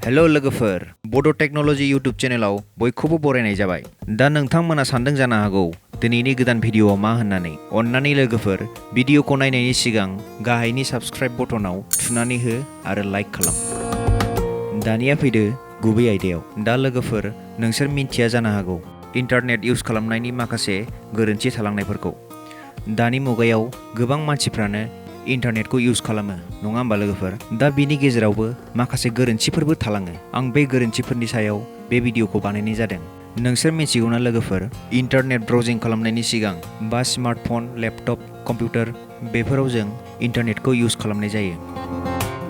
Hello लोगोफोर बड' technology YouTube चेनेलाव बयखौबो बरायनाय जाबाय। दा नोंथांमोना सानदों जानो हागौ दिनैनि गोदान भिडिअ'आ मा होननानै। अन्नानै लोगोफोर भिडिअ'खौ नायनायनि सिगां गाहायनि साबस्क्राइब बटनाव थुनानै हो आरो लाइक खालाम। दानिया फैदो गुबै आयदायाव। दा लोगोफोर नोंसोर मिन्थिया जानो हागौ इन्टारनेट इउज खालामनायनि माखासे गोरोन्थि थालांनायफोरखौ। दानि मुगायाव गोबां मानसिफ्रानो इन्टारनेटखौ इउज खालामो नङा होमबा लोगोफोर। दा बिनि गेजेरावबो माखासे गोरोन्थिफोरबो थालाङो। आं बे गोरोन्थिफोरनि सायाव बे भिडिअ'खौ बानायनाय जादों। नोंसोर मिथिगौना लोगोफोर इन्टारनेट ब्राउजिं खालामनायनि सिगां बा स्मार्टफन, लेपटप, कम्पिउटार बेफोराव जों इन्टारनेटखौ इउज खालामनाय जायो।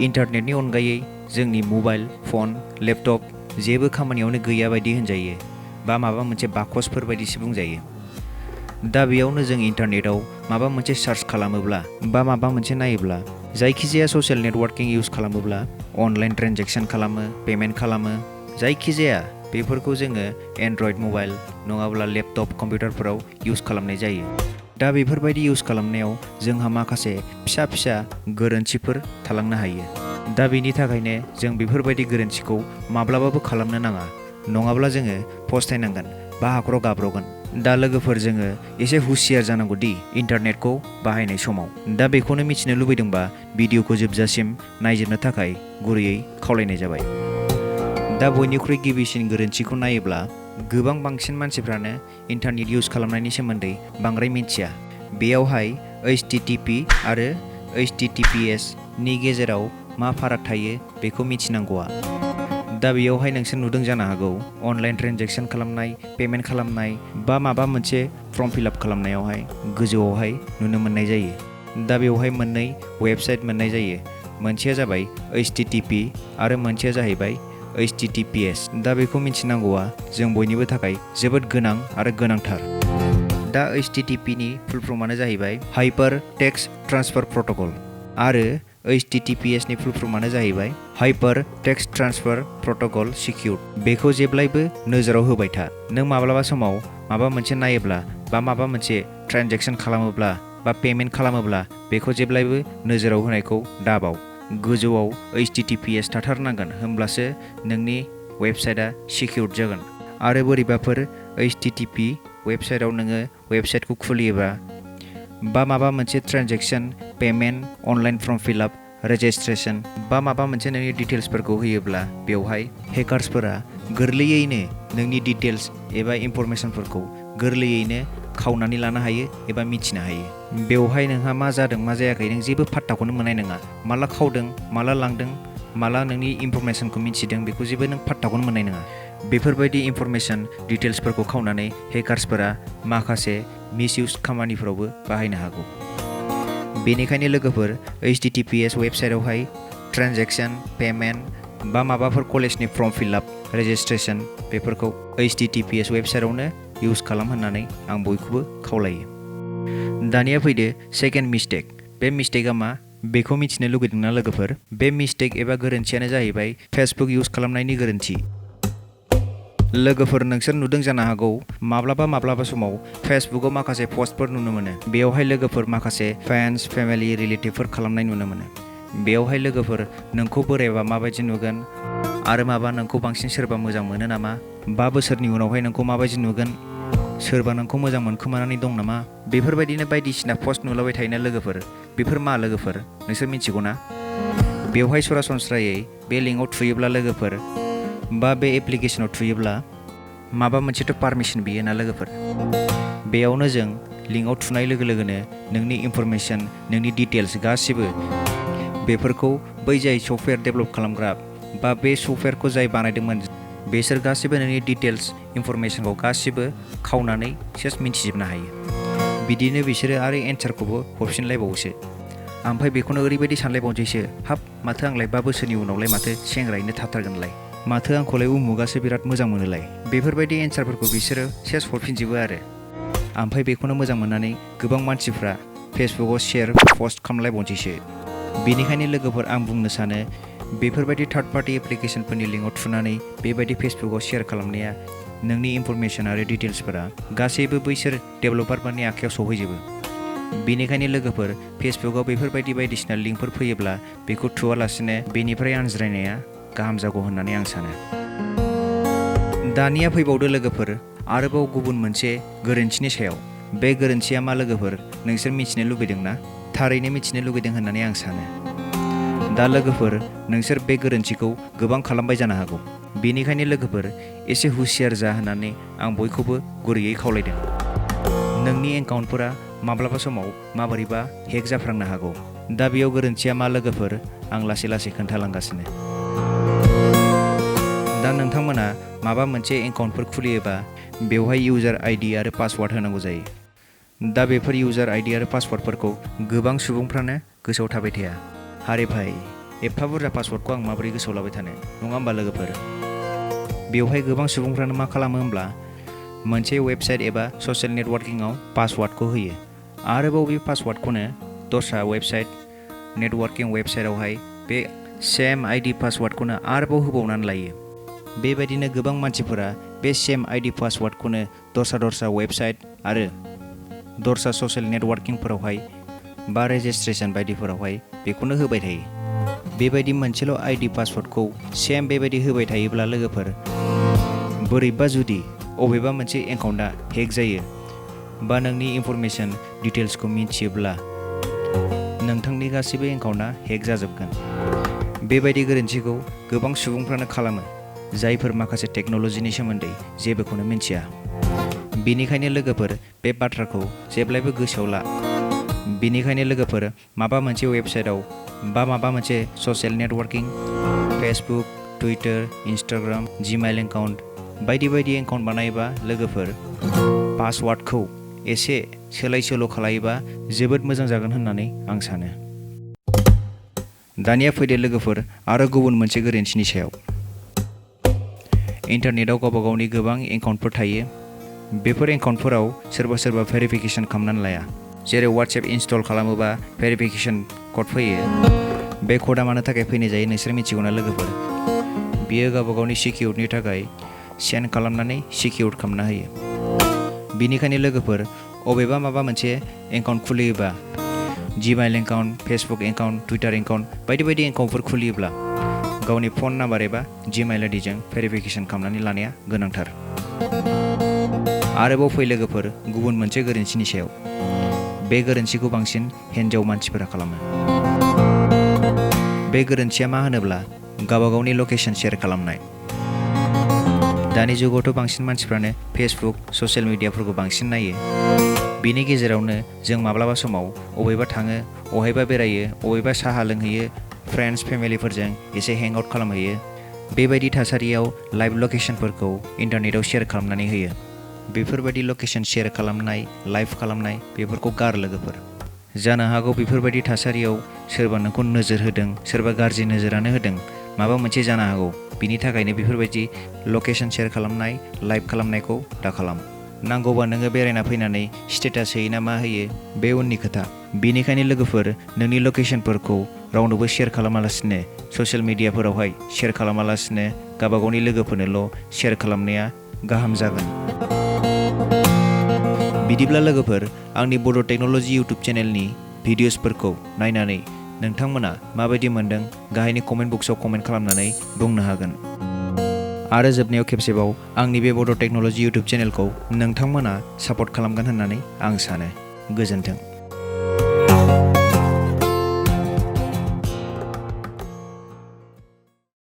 इन्टारनेटनि अनगायै जोंनि मबाइल फन, लेपटप जेबो खामानियावनो गैया बायदि होनजायो बा माबा मोनसे बाकसफोर बायदिसो बुंजायो। दा बेयावनो जों इन्टारनेटआव माबा मोनसे सार्च खालामोब्ला बा माबा मोनसे नायोब्ला जायखिजाया ससियेल नेटवार्किं इउज खालामोब्ला अनलाइन ट्रेन्जेक्सन खालामो, पेमेन्ट खालामो, जायखिजाया बेफोरखौ जोङो एन्ड्रइड मबाइल नङाब्ला लेपटप कम्पिउटारफोराव इउज खालामनाय जायो। दा बेफोरबायदि इउज खालामनायाव जोंहा माखासे फिसा फिसा गोरोन्थिफोर थालांनो हायो। दा बेनि थाखायनो जों बेफोरबायदि गोरोन्थिखौ माब्लाबाबो खालामनो नाङा, नङाब्ला जोङो फस्थायनांगोन बा हाखराव गाब्रगोन। दा लोगोफोर जोङो एसे हुसियार जानांगौ दि इन्टारनेटखौ बाहायनाय समाव। दा बेखौनो मिथिनो लुबैदोंबा भिडिअ'खौ जोबजासिम नायजोबनो थाखाय गुरैयै खावलायनाय जाबाय। दा बयनिख्रुइ गिबिसिन गोरोन्थिखौ नायोब्ला गोबां बांसिन मानसिफ्रानो इन्टारनेट इउज खालामनायनि सोमोन्दै बांद्राय मिथिया। बेयावहाय HTTP आरो HTTPS नि गेजेराव मा फाराग थायो बेखौ मिथिनांगौआ। दा बेयावहाय नोंसोर नुदों जानो हागौ अनलाइन ट्रेन्जेक्सन खालामनाय, पेमेन्ट खालामनाय बा माबा मोनसे फर्म फिलआप खालामनायावहाय गोजौआवहाय नुनो मोननाय जायो। दा बेवहाय मोननै वेबसाइट मोननाय जायो। मोनसेया जाबाय HTTP आरो मोनसेया जाहैबाय HTTPS। दा बेखौ मिथिनांगौआ जों बयनिबो थाखाय जोबोद गोनां आरो गोनांथार। दा HTTP नि फुल फर्मआनो जाहैबाय हाइपार टेक्स्ट ट्रान्सफार प्रट'कल आरो HTTPS नि फुल फर्मआनो जाहैबाय हाइपार टेक्स्ट ट्रान्सफार प्रट'कल सिकिउर्ड। बेखौ जेब्लायबो नोजोराव होबाय था। नों माब्लाबा समाव माबा मोनसे नायोब्ला बा माबा मोनसे ट्रेन्जेक्सन खालामोब्ला बा पेमेन्ट खालामोब्ला बेखौ जेब्लायबो नोजोराव होनायखौ दाबाव। गोजौआव HTTPS थाथारनांगोन, होमब्लासो नोंनि वेबसाइटआ सिकिउर्ड जागोन। आरो बोरैबाफोर HTTP वेबसाइटआव नोङो वेबसाइटखौ खुलियोबा बा माबा मोनसे transaction, payment, online form fill up, registration बा माबा मोनसे नोंनि डिटेल्सफोरखौ होयोब्ला बेवहाय हेकार्सफोरा गोरलैयैनो नोंनि डिटेल्स एबा इनफरमेसनफोरखौ गोरलैयैनो खावनानै लानो हायो एबा मिथिनो हायो। बेवहाय नोंहा मा जादों मा जायाखै नों जेबो पात्ताखौनो मोननाय नङा। माला खावदों, माला लांदों, माला नोंनि इनफरमेसनखौ मिथिदों बेखौ जेबो नों पात्ताखौनो मोननाय नङा। बेफोरबायदि इनफरमेसन डिटेल्सफोरखौ खावनानै हेकार्सफोरा माखासे मिसइउज खामानिफोरावबो बाहायनो हागौ। बेनिखायनो लोगोफोर HTTPS वेबसाइटआवहाय ट्रेन्जेक्सन, पेमेन्ट बा माबाफोर कलेजनि फर्म फिलआप, रेजिस्ट्रेसन बेफोरखौ HTTPS वेबसाइटआवनो इउज खालाम होननानै आं बयखौबो खावलायो। दानिया फैदो सेकेन्ड मिस्टेक। बे मिस्टेकआ मा बेखौ मिथिनो लुगैदोंना लोगोफोर? बे मिस्टेक एबा गोरोन्थियानो जाहैबाय फेसबुक इउज खालामनायनि गोरोन्थि। लोगोफोर नोंसोर नुदों जानो हागौ माब्लाबा समाव फेसबुकआव माखासे पस्टफोर नुनो मोनो। बेयावहाय लोगोफोर माखासे फ्रेन्ड्स, फेमिलि, रिलेटिभफोर खालामनाय नुनो मोनो। बेयावहाय लोगोफोर नोंखौ बोरायबा माबायदि नुगोन आरो माबा नोंखौ बांसिन सोरबा मोजां मोनो नामा, 5 बोसोरनि उनावहाय नोंखौ माबायदि नुगोन, सोरबा नोंखौ मोजां मोनखोमानानै दं नामा, बेफोरबायदिनो बायदिसिना पस्ट नुलाबाय थायोना लोगोफोर। बेफोर मा लोगोफोर नोंसोर मिथिगौ ना? बेवहाय सरासनस्रायै बे लिंकआव थुयोब्ला लोगोफोर बा बे एप्लिकेसनाव थुयोब्ला माबा मोनसेथ' पारमिसन बियो ना लोगोफोर। बेयावनो जों लिंकआव थुनाय लोगो लोगोनो नोंनि इनफरमेसन, नोंनि डिटेल्स गासिबो बेफोरखौ बै जाय सफ्टवेयार डेभेलप खालामग्रा बा बे सफ्टवेयारखौ जाय बानायदोंमोन बेसोर गासिबो नोंनि डिटेल्स इनफरमेसनखौ गासिबो खावनानै सेस मिन्थिजोबनो हायो। बिदिनो बिसोरो आरो एन्सारखौबो हरफिनलायबावोसो। ओमफ्राय बेखौनो ओरैबायदि सानलायबावनोसैसो, हाब माथो आंलाय 5 बोसोरनि उनावलाय माथो सेंग्रायैनो थाथारगोनलाय, माथो आंखौलाय उमुगासो बिराद मोजां मोनोलाय। बेफोरबायदि एन्सारफोरखौ बिसोरो सेस हरफिनजोबो आरो। ओमफ्राय बेखौनो मोजां मोननानै गोबां मानसिफ्रा फेसबुकआव शेयार पस्ट खालामलायबावनोसैसो। बेनिखायनो लोगोफोर आं बुंनो सानो बेफोरबायदि थार्ड पार्टि एप्लिकेसनफोरनि लिंकआव थुनानै बेबायदि फेसबुकआव शेयार खालामनाया नोंनि इनफरमेसन आरो डिटेल्सफोरा गासैबो बैसोर डेभेलपारफोरनि आखायाव सौहैजोबो। बेनिखायनो लोगोफोर फेसबुकआव बेफोरबायदि बायदिसिना लिंकफोर फैयोब्ला बेखौ थुवालासिनो बेनिफ्राय आनज्रायनाया गाहाम जागौ होननानै आं सानो। दानिया फैबावदो लोगोफोर आरोबाव गुबुन मोनसे गोरोन्थिनि सायाव। बे गोरोन्थिया मा लोगोफोर नोंसोर मिथिनो लुबैदों ना? थारैनो मिथिनो लुबैदों होननानै आं सानो। दा लोगोफोर नोंसोर बे गोरोन्थिखौ गोबां खालामबाय जानो हागौ। बेनिखायनो लोगोफोर एसे हुसियार जा होननानै आं बयखौबो गुरैयै खावलायदों। नोंनि एकाउन्टफोरा माब्लाबा समाव माबोरैबा हेक जाफ्लांनो हागौ। दा बेयाव गोरोन्थिया मा लोगोफोर आं लासै लासै खोन्थालांगासिनो। दा नोंथांमोना माबा मोनसे एकाउन्टफोर खुलियोबा बेवहाय इउजार आइडि आरो पासवार्ड होनांगौ जायो। दा बेफोर इउजार आइडि आरो पासवार्डफोरखौ गोबां सुबुंफ्रानो गोसोआव थाबाय थाया। हारे भाई एफा बुरजा पासवार्डखौ आं माबोरै गोसोआव लाबाय थानो, नङा होमबा लोगोफोर? बेवहाय गोबां सुबुंफ्रानो मा खालामो होमब्ला मोनसे वेबसाइट एबा ससियेल नेटवार्किंआव पासवार्डखौ होयो। आरोबाव बे पासवार्डखौनो दस्रा वेबसाइट नेटवार्किं वेबसाइटआवहाय बे सेम आइडि पासवार्डखौनो आरोबाव होबावनानै लायो। बेबायदिनो गोबां मानसिफोरा बे सेम आइडि पासवार्डखौनो दस्रा वेबसाइट आरो दस्रा ससियेल नेटवार्किंफोरावहाय बा रेजिस्ट्रेशन बायदिफोरावहाय बेखौनो होबाय थायो। बेबायदि मोनसेल' आइडि पासवार्डखौ सेम बेबायदि होबाय थायोब्ला लोगोफोर बोरैबा जुदि अबेबा मोनसे एकाउन्टआ हेक जायो बा नोंनि इनफरमेसन डिटेल्सखौ मिथियोब्ला नोंथांनि गासैबो एकाउन्टआ हेक जाजोबगोन। बेबायदि गोरोन्थिखौ गोबां सुबुंफ्रानो खालामो जायफोर माखासे टेक्न'लजिनि सोमोन्दै जेबोखौनो मिथिया। बेनिखायनो लोगोफोर बे बाथ्राखौ जेब्लायबो गोसोआव ला। बेनिखायनो लोगोफोर माबा मोनसे वेबसाइटआव बा माबा मोनसे social networking Facebook, Twitter, Instagram, Gmail account बायदि एकाउन्ट बानायोबा लोगोफोर पासवार्डखौ एसे सोलाय सोल' खालायोबा जोबोद मोजां जागोन होननानै आं सानो। दानिया फैदो लोगोफोर आरो गुबुन मोनसे गोरोन्थिनि सायाव। इन्टारनेटआव गावबा गावनि गोबां एकाउन्टफोर थायो। बेफोर एकाउन्टफोराव सोरबा भेरिफिकेसन खालामनानै लाया। जेरै वाट्सएप इनस्टल खालामोबा भेरिफिकेसन कड फैयो। बे कडआ मानो थाखाय फैनाय जायो नोंसोर मिथिगौना लोगोफोर? बियो गावबा गावनि सिकिउरिटिनि थाखाय सेन्ड खालामनानै सिकिउर खालामना होयो। बेनिखायनो लोगोफोर अबेबा माबा मोनसे एकाउन्ट खुलियोबा Gmail account, Facebook account, Twitter account बायदि एकाउन्टफोर खुलियोब्ला गावनि फन नाम्बार एबा जिमेल आइडिजों भेरिफिकेसन खालामनानै लानाया गोनांथार। आरोबाव फै लोगोफोर गुबुन मोनसे गोरोन्थिनि सायाव। बे गोरोन्थिखौ बांसिन हिन्जाव मानसिफोरा खालामो। बे गोरोन्थिया मा होनोब्ला गावबा गावनि लकेसन शेयार खालामनाय। दानि जुगावथ' बांसिन मानसिफ्रानो फेसबुक ससियेल मिडियाफोरखौ बांसिन नायो। बेनि गेजेरावनो जों माब्लाबा समाव अबेबा थाङो, अहायबा बेरायो, अबेबा साहा लोंहैयो, फ्रेन्ड्स फेमिलिफोरजों एसे हेंआउट खालामहैयो। बेबायदि थासारियाव लाइभ लकेसनफोरखौ इन्टारनेटआव शेयार खालामनानै होयो। बेफोरबायदि लकेसन शेयार खालामनाय, लाइभ खालामनाय बेफोरखौ गार लोगोफोर। जानो हागौ बेफोरबायदि थासारियाव सोरबा नोंखौ नोजोर होदों, सोरबा गाज्रि नोजोरानो होदों, माबा मोनसे जानो हागौ। बिनि थाखायनो बेफोरबायदि लकेसन शेयार खालामनाय, लाइभ खालामनायखौ दाखालाम। नांगौबा नोङो बेरायना फैनानै स्टेटास होयो ना मा होयो बे उननि खोथा। बेनिखायनो लोगोफोर नोंनि लकेसनफोरखौ रावनोबो शेयार खालामालासिनो ससियेल मिडियाफोरावहाय शेयार खालामालासिनो गावबा गावनि लोगोफोरनोल' शेयार खालामनाया गाहाम जागोन। बिदिब्ला लोगोफोर आंनि बड' टेक्न'लजि इउटुब चेनेलनि भिडिअ'सफोरखौ नायनानै नोंथांमोना माबायदि मोनदों गाहायनि कमेन्ट बक्सआव कमेन्ट खालामनानै बुंनो हागोन। आरो जोबनायाव खेबसेबाव आंनि बे बड' टेक्न'लजि इउटुब चेनेलखौ नोंथांमोना सापर्ट खालामगोन होननानै आं सानो। गोजोन्थों।